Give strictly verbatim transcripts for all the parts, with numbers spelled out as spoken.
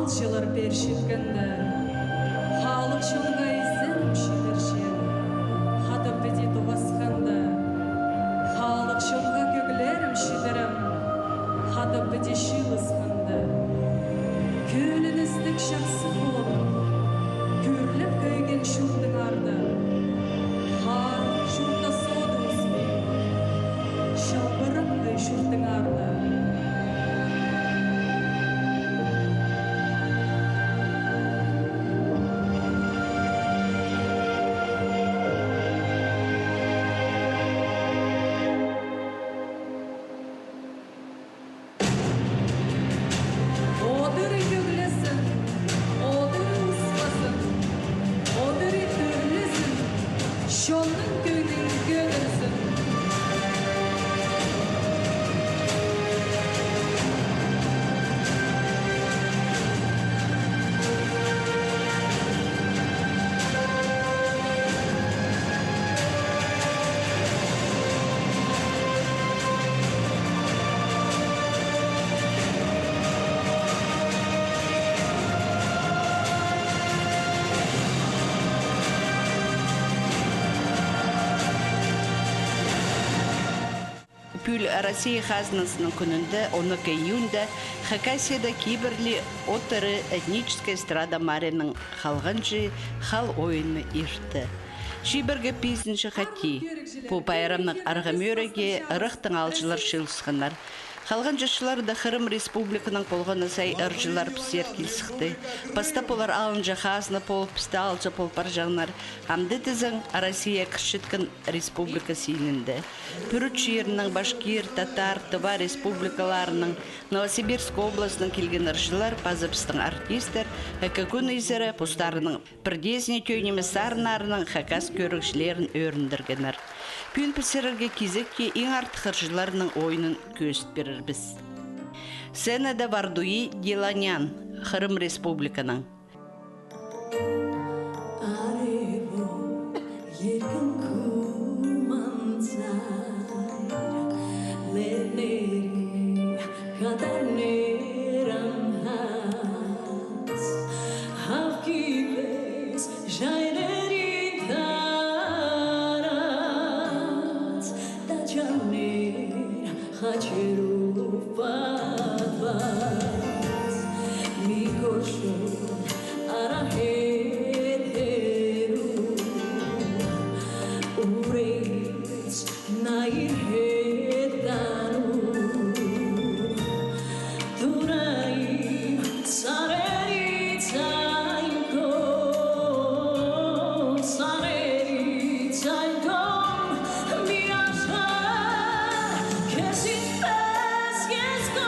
Чыллар пеер читкенде, халых чонға изенім читірчем. Хатап піди тоғасханда, халых чонға кӧглерім читірем. Хатап піди чыылысханда, кӧліністіг чахсы полып, кӧрлеп кӧйген чуртыңарда, хар чуртас одыңыс пеер, чалбарам ай чуртыңарда. Одыры кӧглезін, одыры успазын, одыры тӧрлезін, чонның кӧңнін кӧдірзін. Пӱӱл Россия хазназының кӱнінде, он ікі июньда, Хакасияда кибірлі «От ыры» этническай эстрада марығының халғанҷы хал ойыны иртті. Чибіргі пизінҷі хати пу пайрамның арғымӧрігі ырахтың аалҷылар чыылысханнар. Халғанҷы чылларда Хырым Республиканың полған на сай ырҷылар піссер кил сыхты. Пастап олар алынҷа хазна полып, пісті аалҷа пол парҷаңнар. Амды тізең, Россия кірчеткен республика синінде. Пӱрӱт чирінең, Башкир, Татар, Тыва республикаларынаң, Новосибирск облазынаң килген ырҷылар паза пістің артисттер ікі кӱн изере постарының пірдеезіне тӧӧй нимес сарыннарынаң хакас кӧрігҷілерін ӧріндіргеннер. Пӱӱн піс сірерге кизекке иң артых ырҷыларның ойынын кӧзіт пирербіс. Сценада Вардуи Диланян, Хырым Республиканың. Леннері хатаннар аңғас, ах кибіс чайнары тарас, таҷаннар хачыру патпас, микошын арахетеру, урес Найырхетану турайым сарери цайко, сарери цайко, мияша кесін пес еско.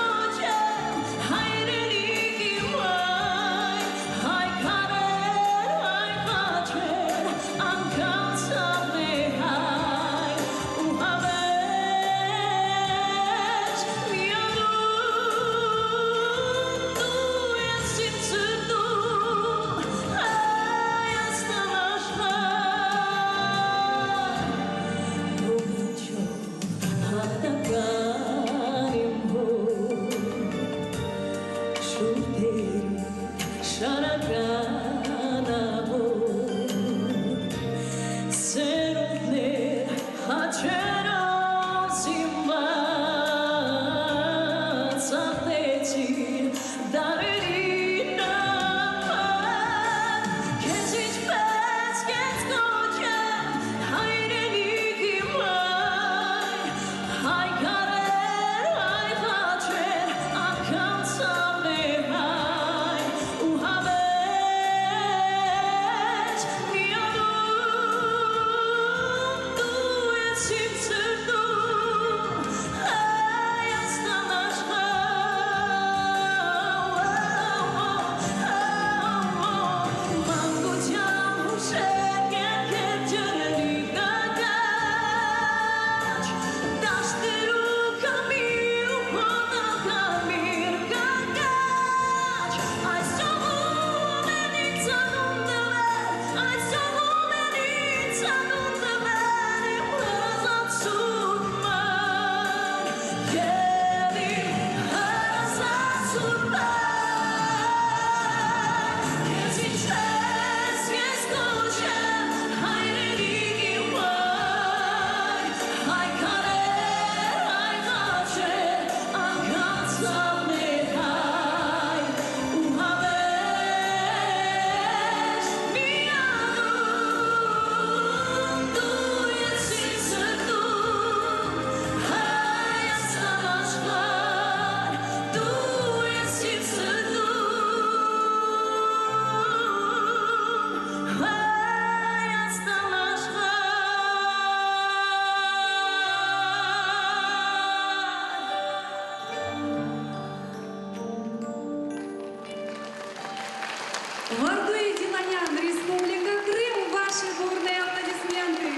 Мордуй Диланян, Республика Крым, ваши бурные аплодисменты.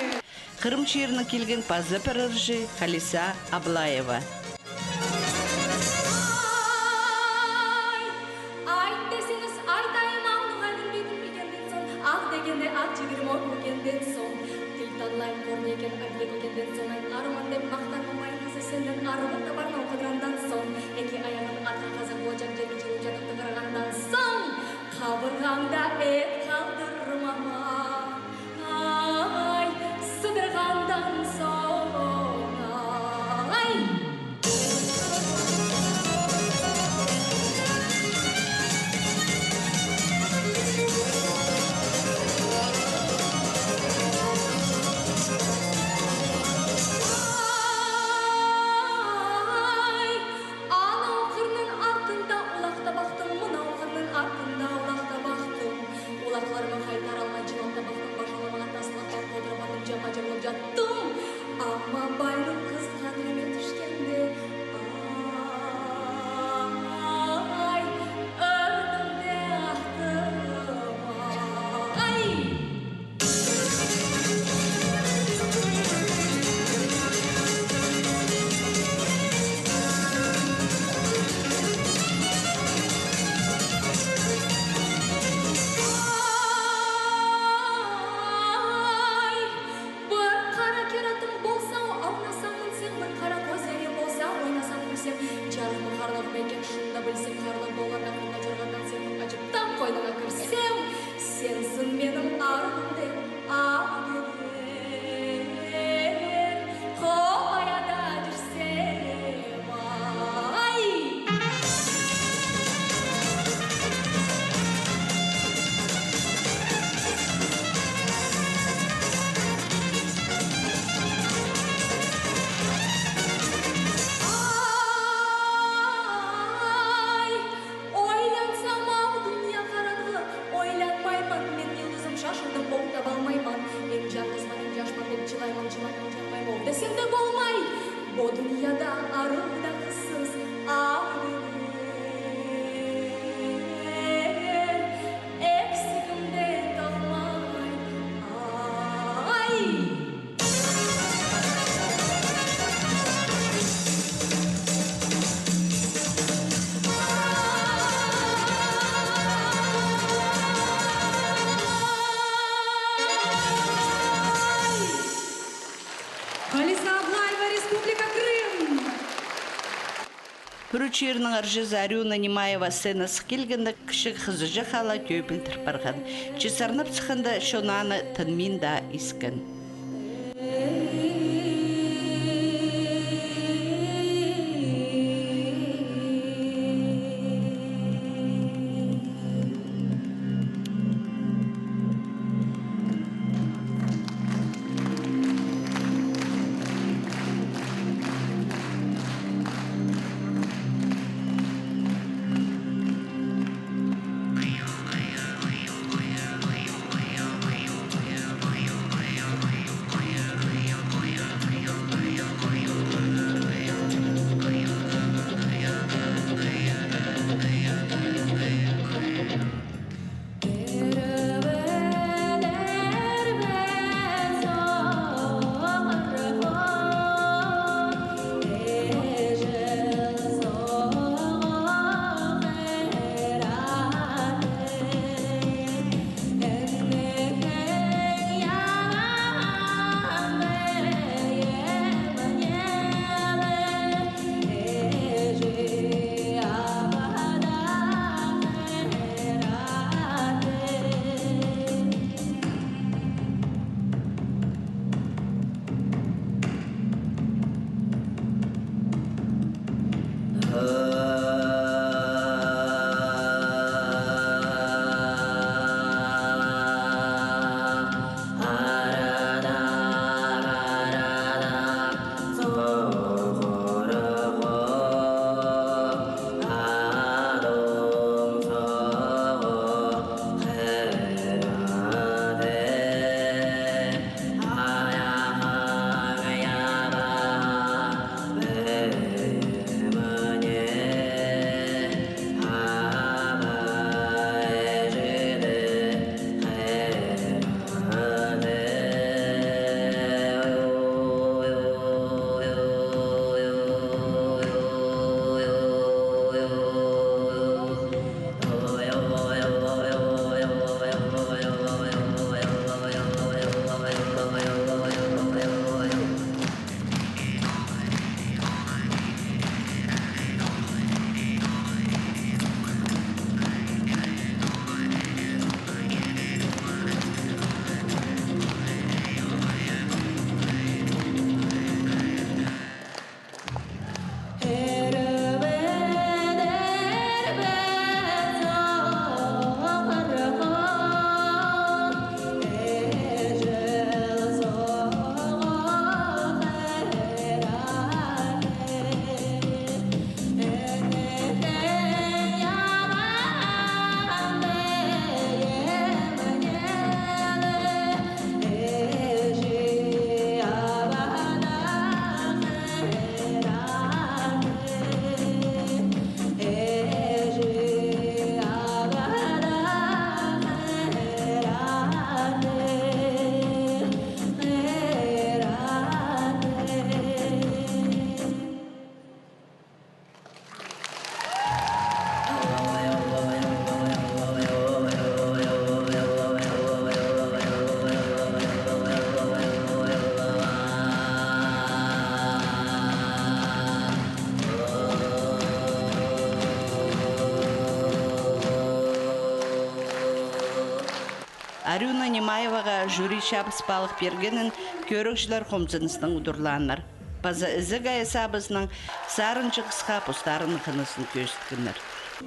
Хырым чирінең килген паза пір ырҷы Халиса Аблаева. Ай, айт десеңіз, айтайым, ағ, ноға ӱнмедім пілгеннең соң, ағ дегенде ат чибірім ӧкпегеннең соң. Тіл танлайым, кӧр не ікенін андағ ікеннең соң, ай, арумын тіп махтанмаам, ай, хызы сеннең арығ табарны охыдырғаннаң соң, ікі аяғын атха хазығ полҷаң чирге чыылып чатып тығырғаннаң соң, хабырғаңда ит халдырмаам. Ай, сыдырғаннаң соң, ай. Ай, анау хырның артында улах табахтым, мынау хырның артында улах табахтым. Улахларыма хай таралмай чылан табахтым, пашаламаан тас улахтар, одырып аттым, чама чырлап чаттым. Ам ма пайның хыс хадырына тӱскенде, ай, ӧрдім дее ахтым, ай. Ай, пір хара киротым полза, аунасам, мӱнсем, пір хара кӧзенім полза, ойнасам, кӱлсем, чарыхпын харлығ ма ікенін шын даа пілсем, харлығ полғанда, хонға чорғаннаң сен хонға чыптаң, хойныңа кірсем, сенсің минің арығым дее, ағ дее, хомайда чӧрсем, ай. Ай, ойланзам, ау, дуния хараңғы, ойланмайман, мин йылдызым шашылды, оңдап алмайман. Мин чаңғыспын, мин чашпын, мин чылайман, чылайман, чылайман, ол даа сенде болмай. Бу дунияда арығ даа хыссыз, ағ даа, іксігім дее толмай. Ай! Халиса Аблаева, Республика Крым. Пӱрӱ чирінің ырҷызы Арюна Нимаева сценазығ килгенде, кічіг хызыҷах ала тӧӧй пілдіріп парған. Че сарнап сыхханда, чон аны тынмин даа искен. Арюна Немаеваға жюри чабыс палых пиргенін кӧрігҷілер хомзыныстаң удурлааннар. Паза ізіг айа сабызынаң сарынҷы хысха постарының хынызын кӧзіткеннер.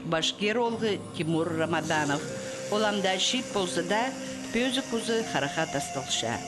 Башкир оолғы Тимур Рамаданов. Ол ам даа чиит полза даа, пӧзік кӱзі харахха тасталча.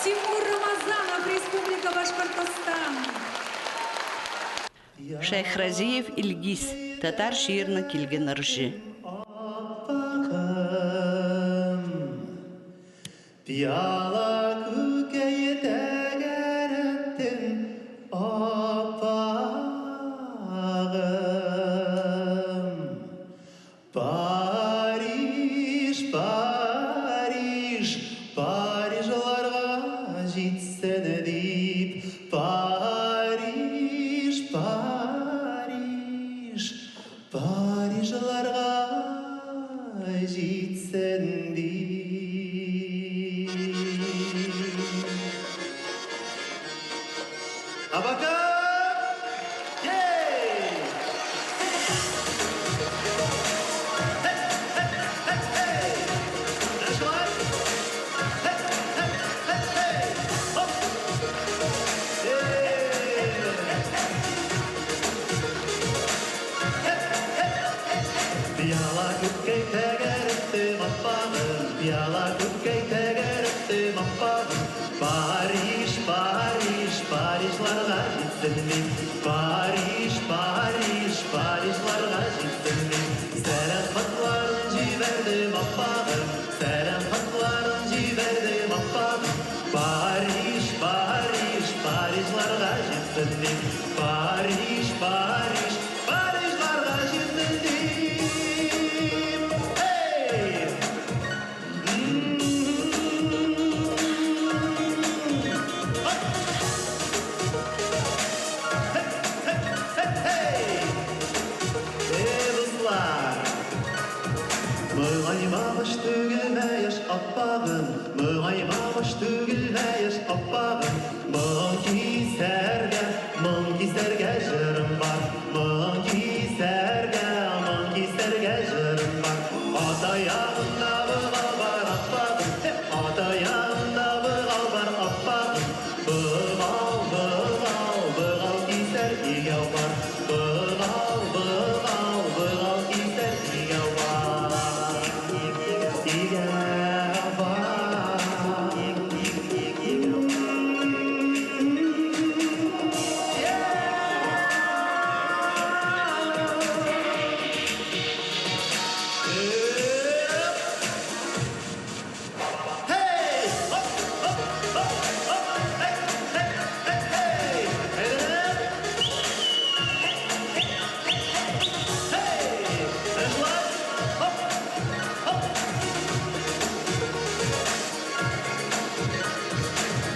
Тимур Рамазанов, Республика Башкортостан. Шайхразиев Илгиз, татар чирінең килген ырҷы. Пиала кӧкей тегеректең, аппағым. Париж, Париж, Парижларға читсін тіп. Париж, Париж, Парижларға читсін тіп. Абака! Ей! Хей, хей, хей, хей! Нажимай! Хей, хей, хей, хей! Хоп! Ей! Пиала кӧкей тегеректең, аппағым, пиала кӧкей тегеректең, аппағым. Париж, Париж, Парижларға читсін тіп. Париж, Париж, Парижларға читсін тіп. Сәлем хаттарын чибердім, аппағым, сәлем хаттарын чибердім, аппағым. Париж, Париж, Парижларға читсін тіп. Париж, Париж, Парижларға читсін тіп. Эй! Эй, дустар! Маңайма паш тӱгілмееш, аппағым, маңайма паш тӱгілмееш, аппағым. Мағаа кизерге, мағаа кизерге чырым пар. Мағаа кизерге, мағаа кизерге чырым пар. Ат аяғында пығал пар, аппағым. Ат аяғында пығал пар, аппағым. Пығал, пығал, пығал кизер игеу пар. Пығал, пығал, пығал кизер игеу пар. Игеу пар. Хей! Хоп, хоп, хоп, хоп, хей, хей, хей, хей! Айдаңар! Хей! Хоп, хоп!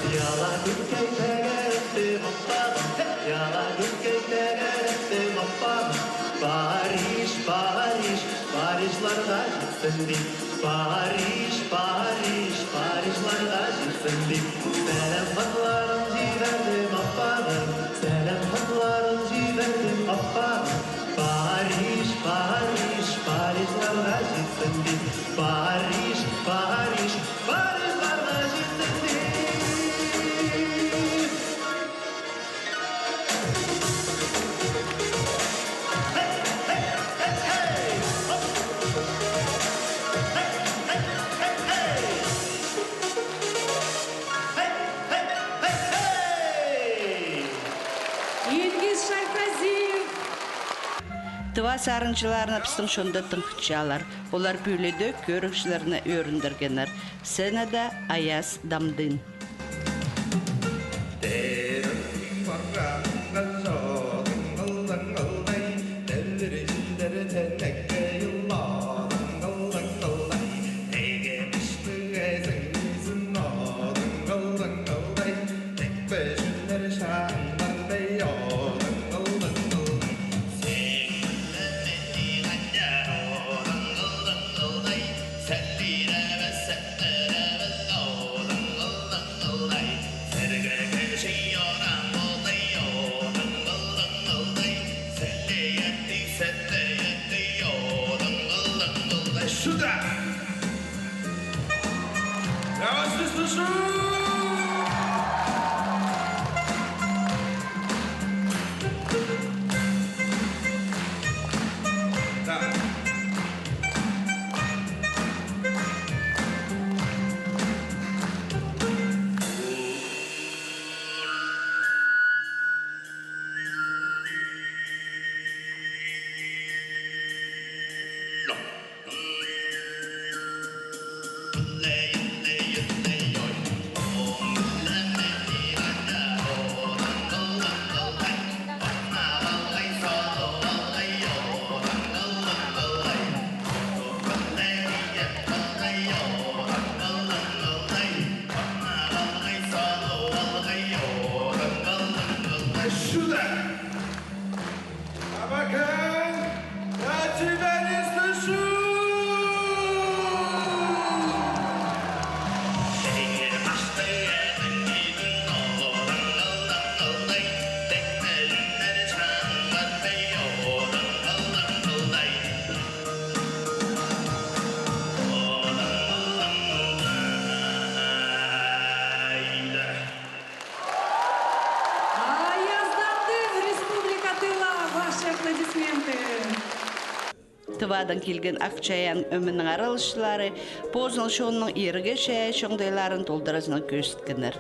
Пиала кӧкей тегеректең, аппағым, хей! Пиала кӧкей тегеректең, аппағым. Париж, Париж, Парижларға читсін тіп. Париж, Париж, Парижларға читсін тіп. Сәлем хаттарын чибердім, аппағым, сәлем хаттарын чибердім, аппағым. Париж, Париж, Парижларға читсін тіп. Париж, Париж, Парижларға читсін тіп. Ингис Шайхразиев. Тыва сарынҷыларына пістің чонда тың хынчалар. Олар пӱӱл дее кӧрігҷілерні ӧріндіргеннер. Сценада Аяс Дамдин. Сюда! Я вас не слышу! Да. Аплодисменты. Тывадаң килген Ах Чайаан ӧменің араласчылары позының чонының иргі чайаачы оңдайларын толдыразынаң кӧзіткеннер.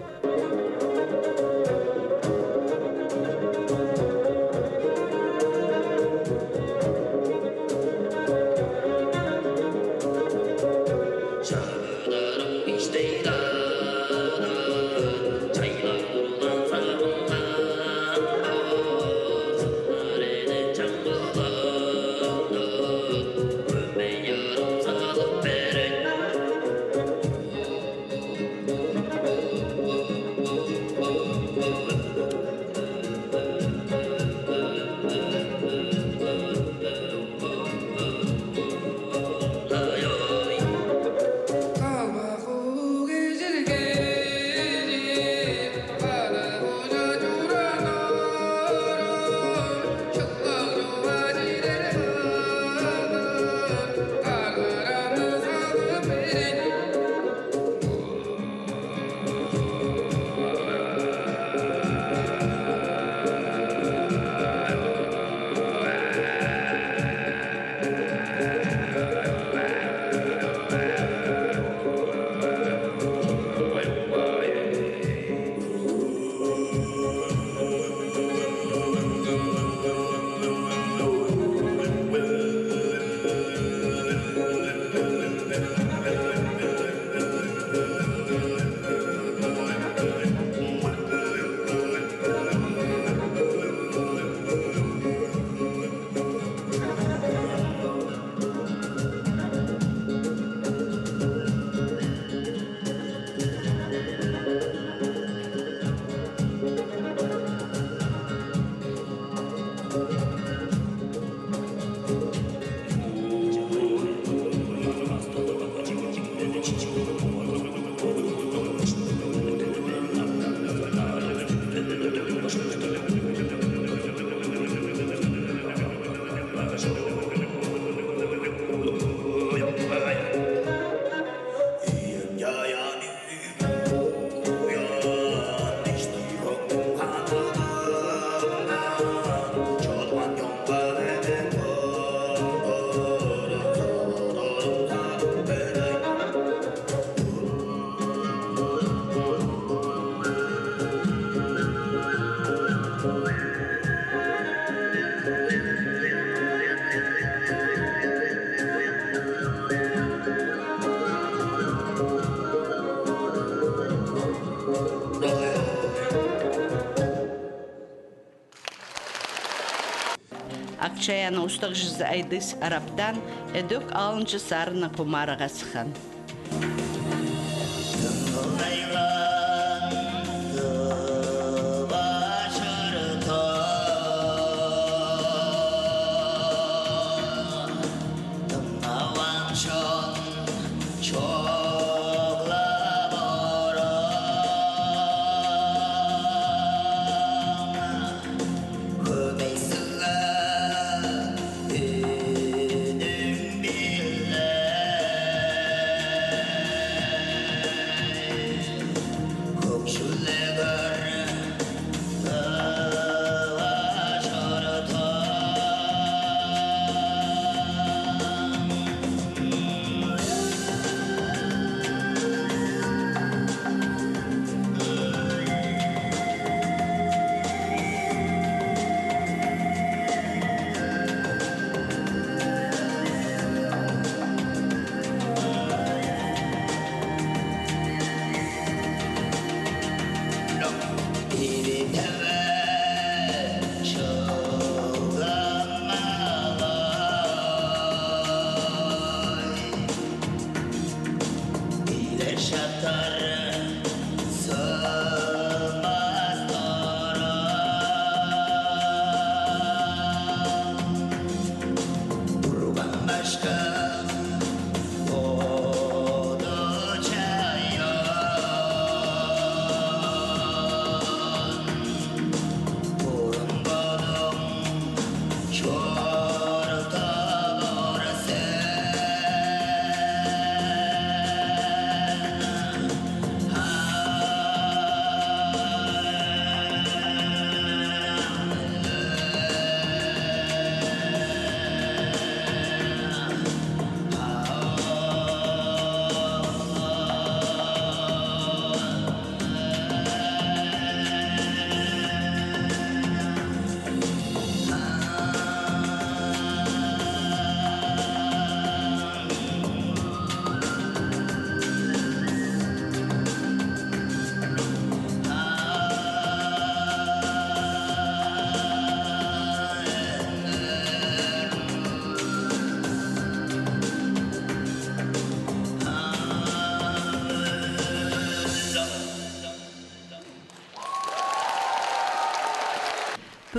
Ах Чайаанның устағҷызы Айдыс Араптаан ідӧк алынҷа сарыннаң хумарыға сыххан.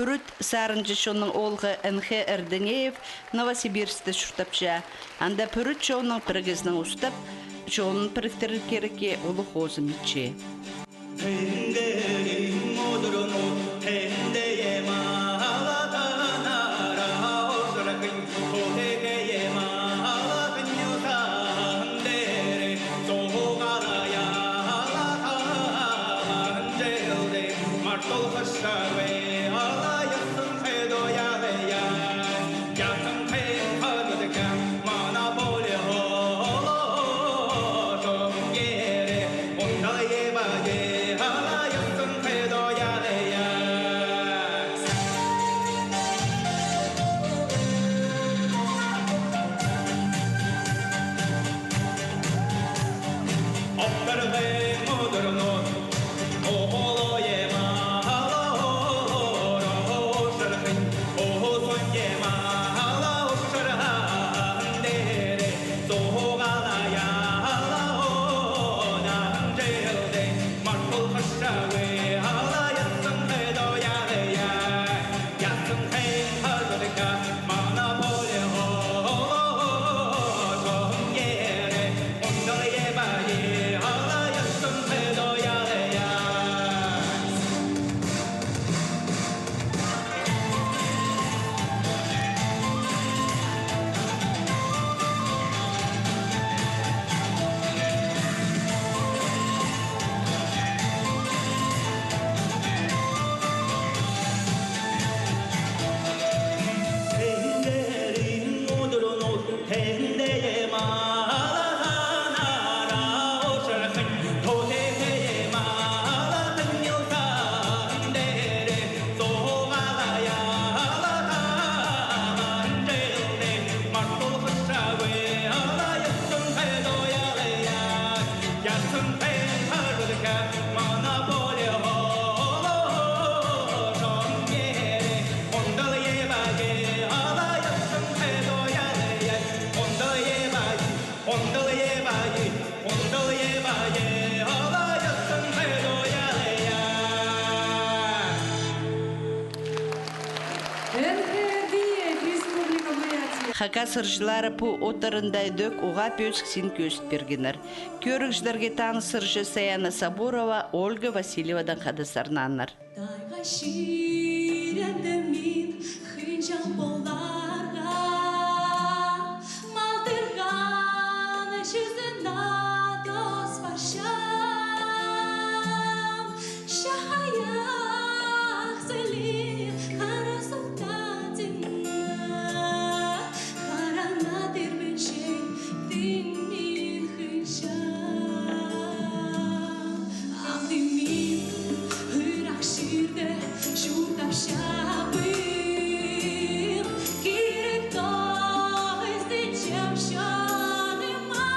Пӱрӱт сарынҷы чонның оолғы Н Х Эрденеев Новосибирскте чуртапча. Анда пӱрӱт чонның пірігізінең устап, чонын піріктірер кирекке улуғ хозым итче. Н Х Эрденеев, Республика Бурятия. Хакас сырҷылары пу оттарында ідӧк уғаа пӧзік син кӧзіт пиргеннер. Кӧрігҷілерге таныс сырҷы Саяна Сабурова Ольга Васильевадаң хада сарнааннар. Тайға чирендім мин хынҷаң поларға, малтырған чӱзін тос парчам, чахайах сіліг хара султадың. Хараңа тирбенче тиңнеен хынҷаң. Андағ мин ырах чирде чуртапчабын. Кирек тоғыс тіпчем чоныма.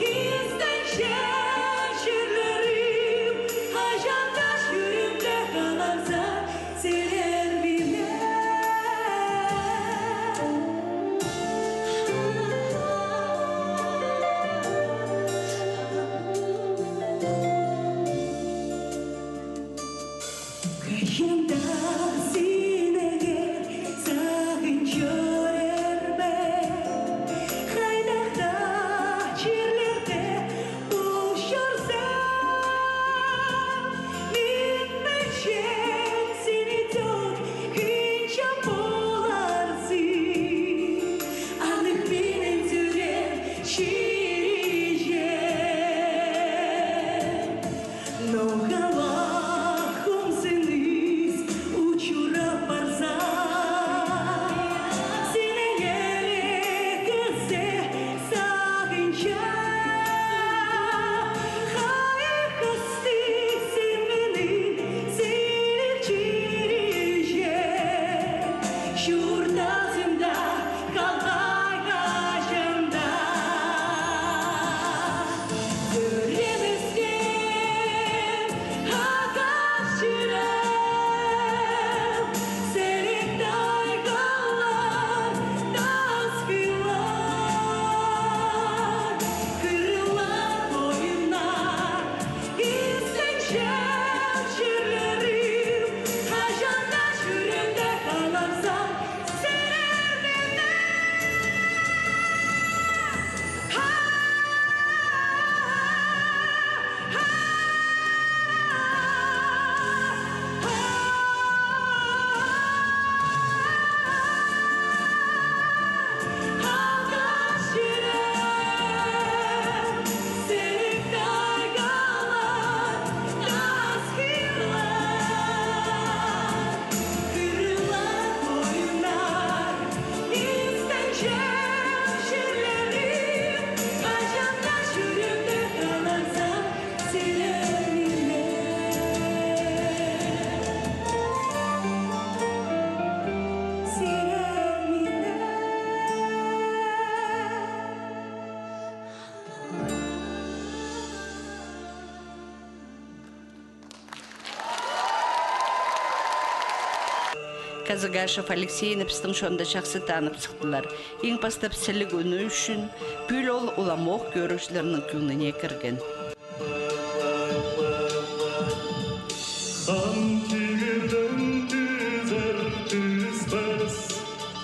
Истенче чирлерім, хаҷан даа чӱреемде халарзар сірер минең. Хайдағ даа синге сағын чӧрербін, хайдағ даа чирлерде учурзам, мин пілчем, син ідӧк хынҷаң поларзың, аннаң минің сӱреем чиріҷең. Ноға ла хомзыныс учура Казыгашев Алексейні пістің чонда чахсы танып сыхтылар. Иң пастап сіліг ӱні ӱчӱн, пӱӱл ол уламох кӧрігҷілернің кӧңніне кірген. Хан тигірдең тӱзер тӱспес,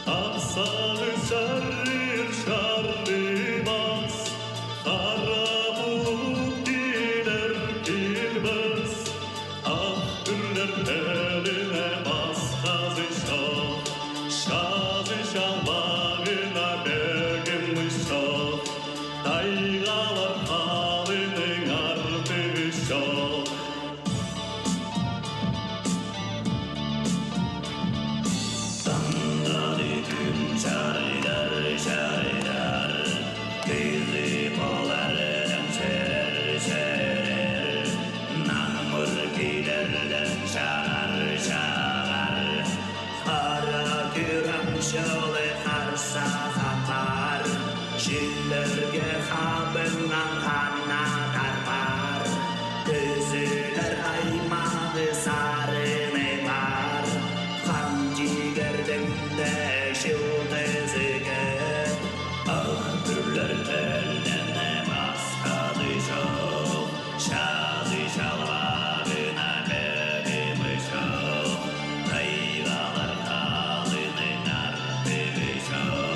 ах сағыс чарир чарылмас, хара пулут килер килбес, ах пӱрлер тіліне пасхазы чох, чазы чалбағына пӧгімі чох. Тайғалар халының артығы чох. Таңдады кӱн чарыдар, чарыдар, кізі полардаң чӧрер, чӧрер, наңмыр килердең чағар, чағар. Хара кӱрең чолы харса хапар, чилерге хабынған ханнар пар. Кізілер аймағы сарыны пар, хан тигірдең дее чылтызы кӧп. Ах пӱрлер тіліне пасхазы чох. Чазы чалбағына пӧгімі чох, тайғалар халының артығы чох.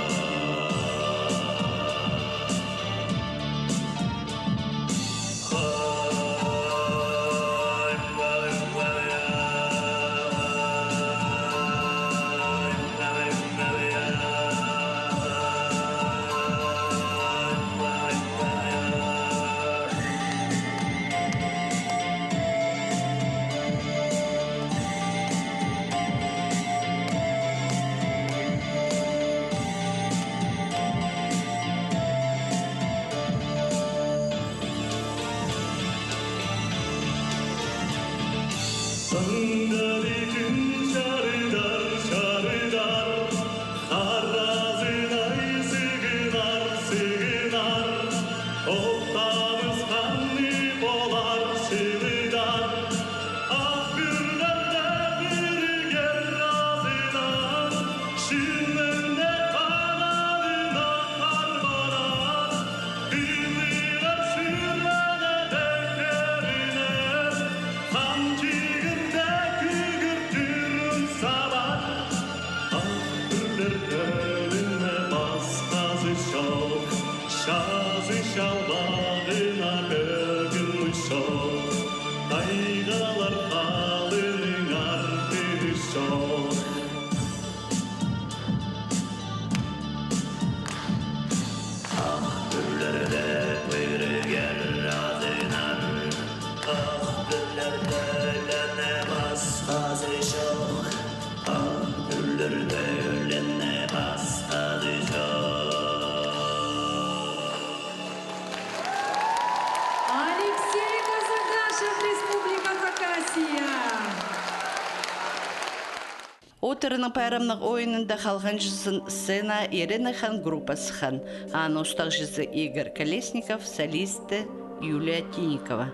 Сыңдар итін чарыдар, чарыдар, харазын ай сығынар, сығынар, оттамыс ханны полар чылыдар. Ах пӱрлерде пірігер азынаң, чынында ханадына харбанар, пилігер чӱрені дектеріне, хан тигірде кӱгір тӱрін сабар. Ах пӱрлер тіліне пасхазы чох, чазы чалбағына пӧгімі чох, тайғалар халының артығы чох. Ах пӱрлерде пірігер азынаң, ах пӱрлер тіліне пасхазы чох, ах пӱрлер тіліне пасхазы чох. Алексей Казыгашев, Республика Хакасия. Оттырының пайрамнығ ойынында халғанҷызын сценаа «Ерене хан» группа сыххан. Аның устағҷызы Игорь Колесников, солисті Юлия Тинникова.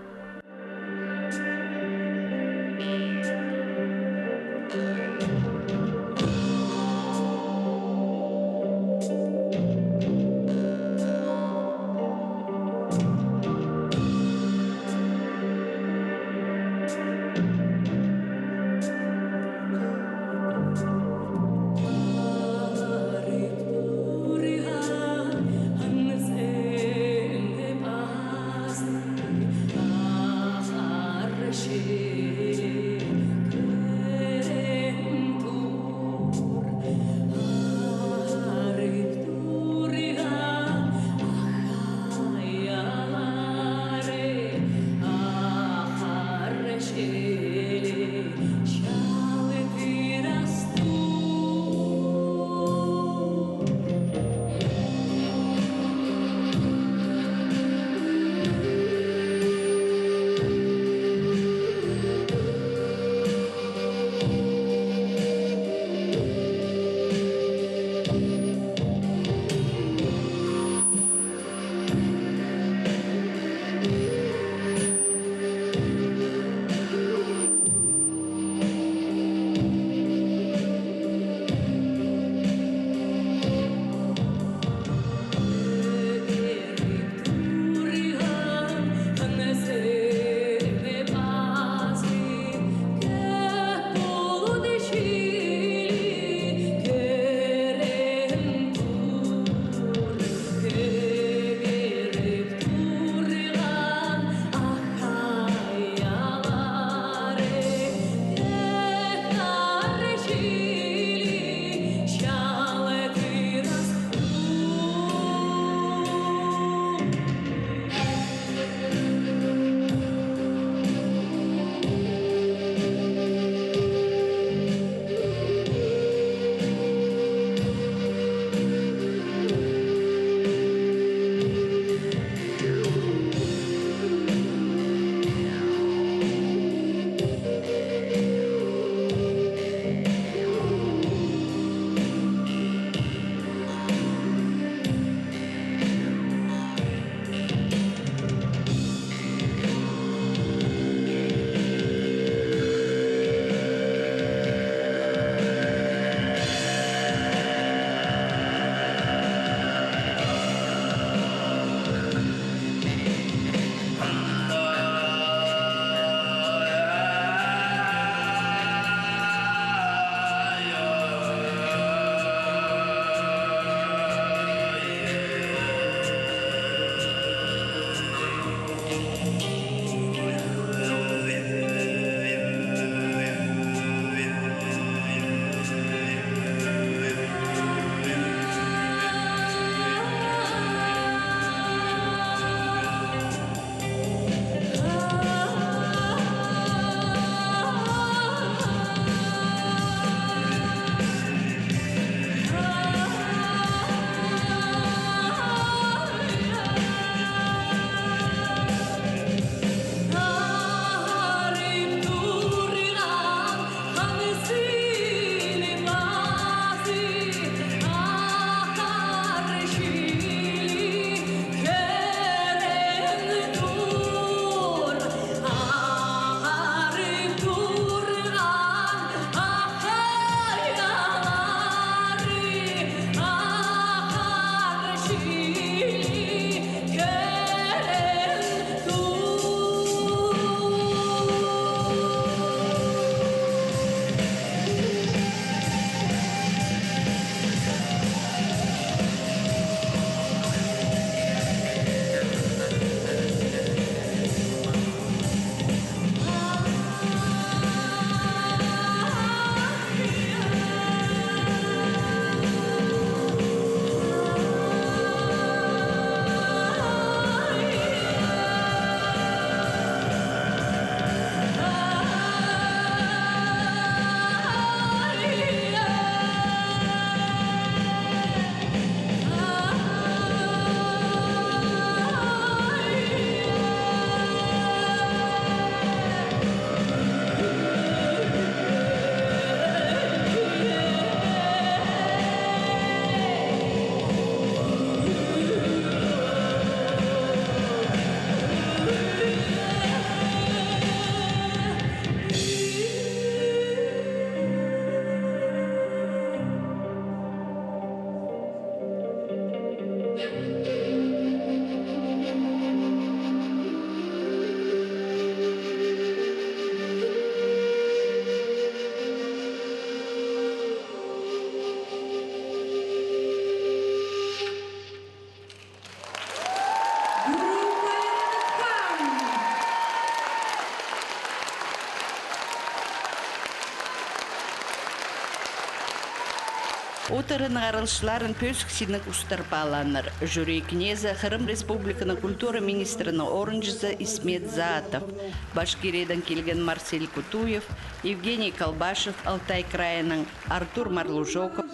От ырының араласчыларын пӧзік синніг устар паалааннар. Жюри кнезі Хырым Республиканың культура министрінің орынҷызы Исмет Заатов, Башкириядаң килген Марсель Кутуев, Евгений Колбашев, Алтай крайының, Артур Марлужоков,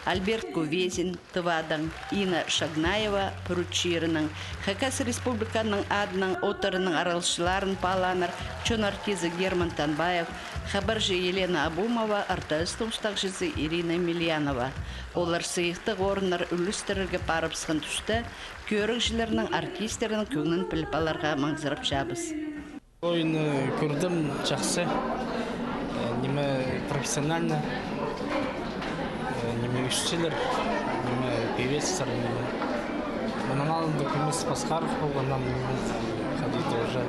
Альберт Кувезин, Тывадаң, Инна Шагнаева, Пӱрӱт чирінең, Хакас Республиканың адынаң от ырының араласчыларын паалааннар чон артизі Герман Танбаев, хабарҷы Елена Абумова, РТС-тің устағҷызы Ирина Емельянова. Олар сыйыхтығ орыннар ӱлестірерге парыбысхан туста, кӧрігҷілернің, артистернің кӧңнін піліп аларға маңзырапчабыс. Ойынны кӧрдім, чахсы. Э, ниме, профессионально. Э, ниме, ӱсчілер, ниме, певецтер, ниме. Мының алнында кӧмес пасхарах полған, ам, ниме, хайди-да уже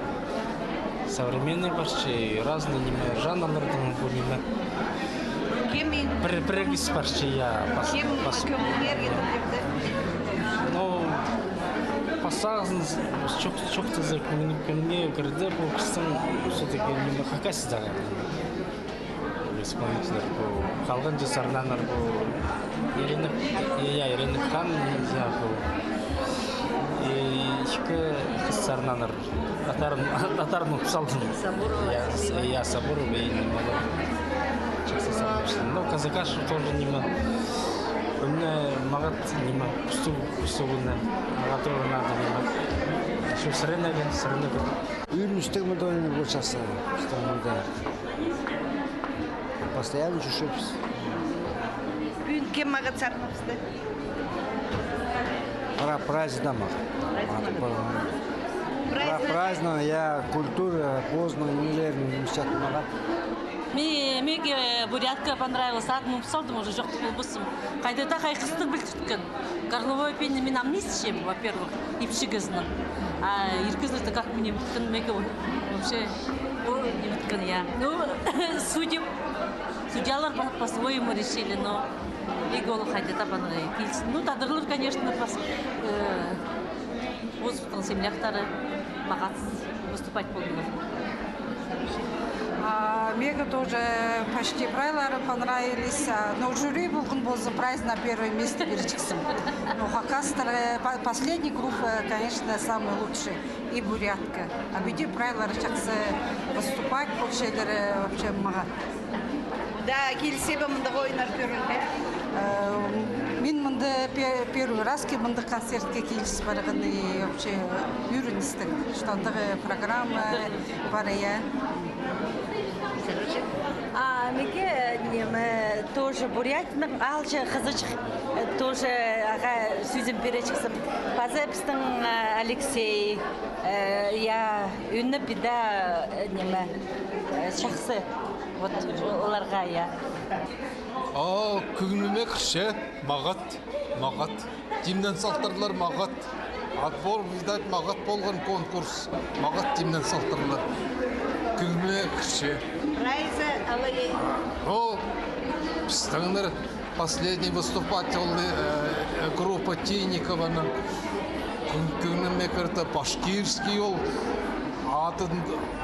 современный парча, и разный, ниме, жанрлардаң пу, ниме. Кем ин? Пір, пірігіс парча, я, пас-, кем пас-, кӧңніңер кирді? Ну, пастағызын чох-, чоохтаза, кӧңні-, кӧңніңе кірді, пу пістің все-таки, ниме, Хакасиядағы исполнительлер, пу халғанҷы сарнааннар, пу Ирина, я, Ирина Хан, я, пу и ікі хыс сарнааннар. Аттарын, аттарын унып салдым. Сабурова, я, Сабурова. Я, Сабурова и ниме, олар чахсы сарнапчалар. Ну, Казакашева тоже, ниме, ӱніне мағат, ниме, пусту, пусту ӱніне. Мағат тоже надо, ниме. Ещё сіренегі, сіренегі. Ӱріністіг мында ойнап полчатса, что мында. Постоянно чӧрчебіс. Пӱӱн кем мағат сарнапча? Пра-, праздник мағат. Праздник. Пра-, праздник, я, культура, позының нимелерін ӱрінчеткен мағат. Ме-, меге бурятка понравилась, атын унып салдым, уже чоохтап полбаспын. Хайди-да хайхастығ пілдірткен. Горловое пение мин ам ниме итчем, во-первых, ипчі кізінің. А ир кізілерді как мин ниме иткен, меге вообще, ол ниме иткен, я. Ну, судьи, судьялар по-, по-своему решили, но меге ол хайди-да панға килісті. Ну, тадарлар, конечно, пос-, э, позының земляктары мағат выступать полдылар. А, меге тоже почти прайлары понравились. А, но жюри полған полза, прайзына первое место пирчекпін. Но хакастар, э, по-, последний группа, конечно, самый лучший. И бурятка. А піди прайлары чахсы выступать полчалар, э, вообще мағат. Да, килісче бе мындағ ойыннар кӧрерге? Э, мин мында пе-, первый раз ке мындағ концертке киліс парған, и вообще ӱріністіг, что андағ программа пар, я. А меге, ниме, тоже Бурятияның аалҷы хызыҷах, э, тоже ағаа сӧзім пирчекпін. Паза пістің, э, Алексей, э, я, ӱні піди, э, ниме, э, чахсы. Вот оларға, я. А, кӧңніме кірче, мағат, мағат. Тимнен салтырлар мағат. Отбор, видать, мағат полған конкурс. Мағат тимнен салтырлар. Кӧңніме кірче. Прайзы алай. О, пістіңнер последний выступать ол, э, группа Тинникованың. Кӧң-, кӧңніме кірді, башкирский ол. Атын,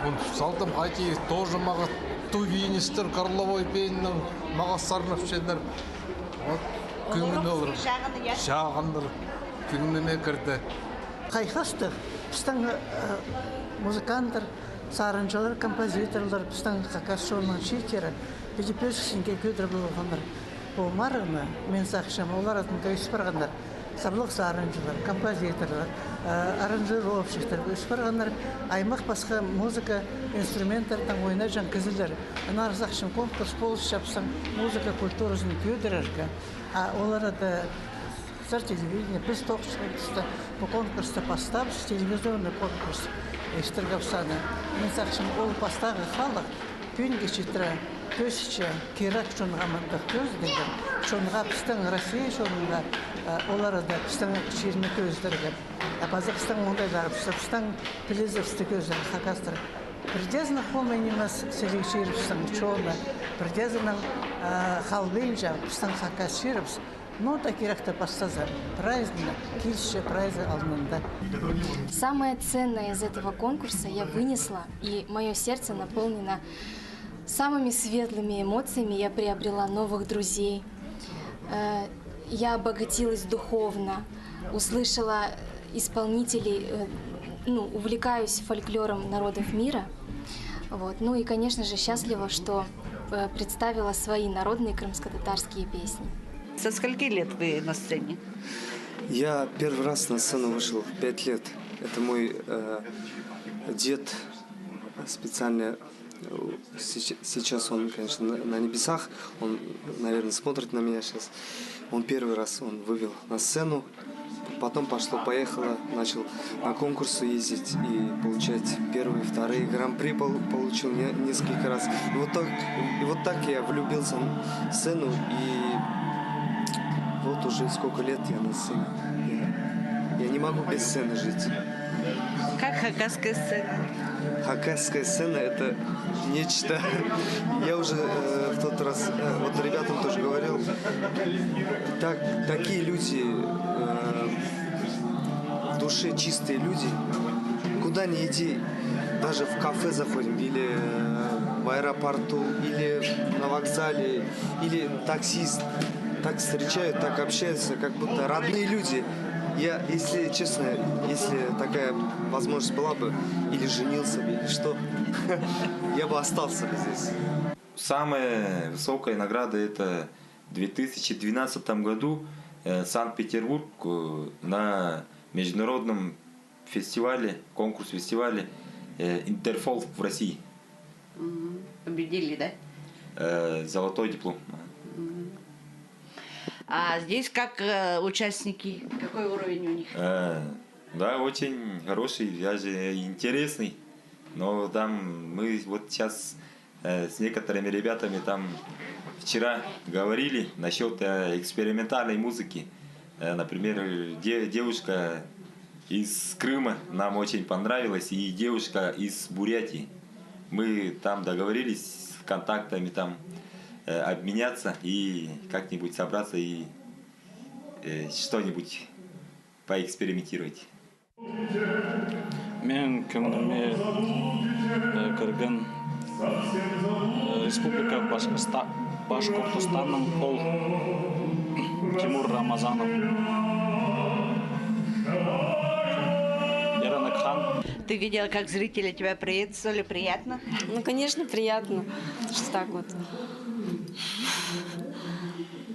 он, салтым хайди, тоже мағат. Тувинецтер, горловой пениенең мағат сарнапчалар. Вот, кӧңніме олар. Шағыннар, я? Шағыннар. Кӧңніме кірді. Хайхастығ, пістің, э, музыканттар, сарынҷылар, композиторлар, пістің хакас чонның чииттері, піди пӧзік синге кӧдіріп алғаннар. Пу марығны, мин сағынчам, олар адында ӧс парғаннар. Саблығ сарынҷылар, композиторлар, э, аранжировщиктер ӧс парғаннар, аймах пасха музыка инструменттернең ойнаҷаң кізілер. Аннаңар сағынчам, конкурс полысча пістің музыка культуразын кӧдірерге. А олар ада сар телевидение, піс тоғысчатхан туста, пу конкурсты пастабыс, телевизионный конкурс, истіргебіс аны. Мин сағынчам, ол пастағы халых кӧнге читіре кӧзітче, кирек чонға мындағ кӧзідіг, чонға, пістің Россия чонына, э, олар ада пістің чирні кӧзідерге. А паза пістің оңдайларыбысты, пістің пілізібісті кӧзідерге, хакастар. Пірдеезінең хомай нимес сіліг чирібістің чоны, пірдеезінең, э, халбинча пістің хакас чирібіс. Ну, та киректі пастаза, прайзына килісче, прайзы алнында. Самое ценное из этого конкурса я вынесла, и моё сердце наполнено самыми светлыми эмоциями. Я приобрела новых друзей. Э, я обогатилась духовно, услышала исполнителей, э, ну, увлекаюсь фольклором народов мира. Вот. Ну и, конечно же, счастлива, что, э, представила свои народные крымско-татарские песни. Со скольки лет вы на сцене? Я первый раз на сцену вышел в пять лет. Это мой, э, дед специально, э, сеч-, сейчас он, конечно, на, на небесах, он, наверное, смотрит на меня сейчас. Он первый раз, он вывел на сцену. Потом пошло-поехало, начал на конкурсы ездить и получать первые, вторые гран-при пол-, получил не-, несколько раз. И вот так, и вот так я влюбился в сцену, и вот уже сколько лет я на сцене. Я, я не могу без сцены жить. Как хакасская сцена? Хакасская сцена — это нечто. Я уже, э, в тот раз, э, вот ребятам тоже говорил, так, такие люди, э, в душе чистые люди. Куда ни иди, даже в кафе заходим, или, э, в аэропорту, или на вокзале, или таксист, так встречают, так общаются, как будто родные люди. Я, если честно, если такая возможность была бы, или женился бы, или что, я бы остался бы здесь. Самая высокая награда — это две тысячи двенадцатом году, э, Санкт-Петербург, э, на международном фестивале, конкурс-фестивале, э, Интерфолк в России. Мгм. Победили, да? Э, золотой диплом. Мгм. А здесь как, э, участники? Какой уровень у них? Э, да, очень хороший, даже интересный. Но там мы вот сейчас, э, с некоторыми ребятами там вчера говорили насчёт, э, экспериментальной музыки. Э, например, де-, девушка из Крыма нам очень понравилась, и девушка из Бурятии. Мы там договорились с контактами там, э, обменяться и как-нибудь собраться и, э, что-нибудь поэкспериментировать. Мин кӧңніме, э, кірген, э, Республика Башкоста-, Башкортостанның пол Тимур Рамазанов. Иранакхан. Ты видела, как зрители тебя приветствовали? Приятно? Ну, конечно, приятно, что так вот.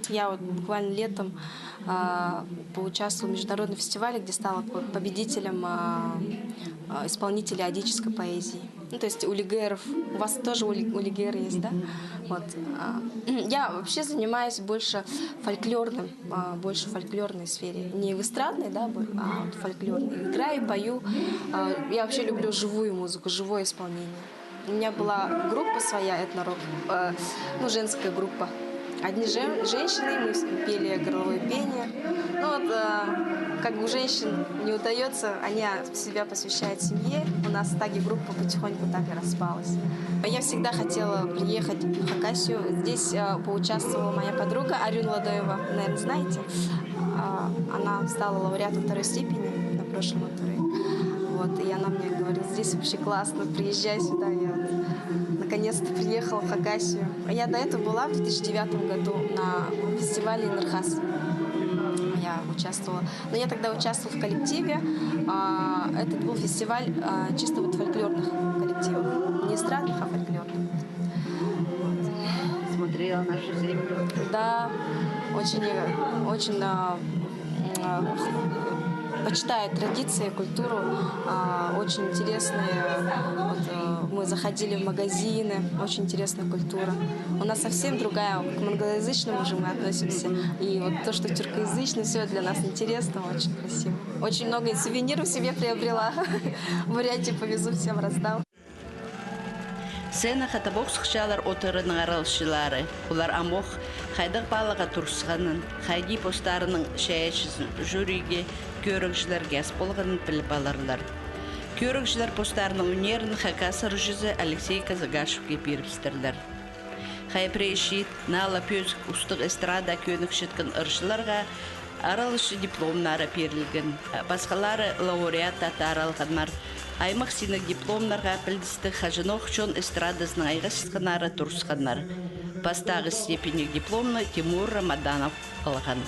Я вот буквально летом, а, поучаствовала в международном фестивале, где стала по-, победителем, а, а, исполнителей адыгейской поэзии. Ну, то есть улигеров. У вас тоже ули-, улигеры есть, да? Вот, а, я вообще занимаюсь больше фольклорным, а, больше в фольклорной сфере. Не в эстрадной, да, бо-, а вот фольклорной. Играю, пою. А, я вообще люблю живую музыку, живое исполнение. У меня была группа своя, этнорок, э, ну, женская группа. Одни жен-, женщины, мы с-, пели горловое пение. Ну вот, э, как бы у женщин не удаётся, они, а, себя посвящают семье. У нас так и группа потихоньку так и распалась. Я всегда хотела приехать в Хакасию. Здесь, э, поучаствовала моя подруга Арюна Ладоева, наверное, знаете. А, она стала лауреатом второй степени на прошлом туре. Вот, и она мне говорила: «Здесь вообще классно, приезжай сюда». Я вот наконец-то приехала в Хакасию. Я до этого была в две тысячи девятом году на фестивале «Инырхас». Я участвовала. Но я тогда участвовала в коллективе. А, этот был фестиваль, а, чисто вот фольклорных коллективов. Не эстрадных, а фольклорных. Смотрела нашу землю. Да, очень, очень, а, м, а, почитаю традиции, культуру, а, очень интересные. Вот, э, мы заходили в магазины, очень интересная культура. У нас совсем другая, к многоязычному же мы относимся. И вот то, что тюркоязычный, всё для нас интересно, очень красиво. Очень много сувениров себе приобрела. В Бурятию повезу, всем раздам. Сценаға табох сыхчалар ОТР-ның араласчылары. Олар амох хайдағ паалағға турысханын, хайди постарының чайаачызын жюриге, кӧрігҷілерге ас полғанын піліп аларлар. Кӧрігҷілер постарының ӱннерін хакас ырҷызы Алексей Казагашевке пирібістірлер. Хай пірее чиит, наа ла пӧзік устығ эстрада кӧнікчеткен ырҷыларға араласчы дипломнары пирілген. Пасхалары лауреат аттары алғаннар. Аймах синніг дипломнарға пілдістіг хаҷанох чон эстрадазының айғасчатханнары турысханнар. Пастағы степеньніг дипломны Тимур Рамаданов алған.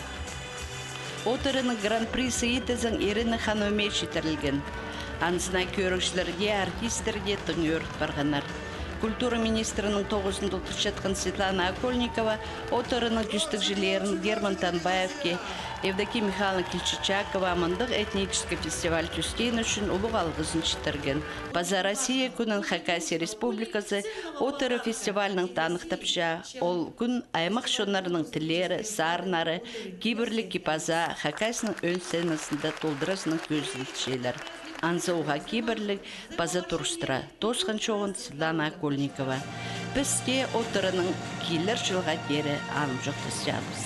От ырының гран-призы идӧзең Ирина Ханумее читірілген. Анзына кӧрігҷілер дее, артисттер дее тың ӧріт парғаннар. Культура министрінің тоғызын толдырчатхан Светлана Окольникова от ырының тӧстегҷілерін Герман Танбаевке, Евдокия Михайловна Кильчичакова мындағ этнический фестиваль тӧстеен ӱчӱн улуғ алғызын читірген. Паза Россия кӱнін Хакасия Республиказы от ыры фестивальнаң таныхтапча. Ол кӱн аймах чоннарның тіллері, сарыннары, кибірліг кип-аза Хакасияның ӧӧн сценазында толдыразынаң кӧзіділчелер. Анзы уғаа кибірліг паза турыстыра тоосхан чоғын Светлана Окольникова. Піс тее от ырының килер чылға теере анымҷохтасчабыс.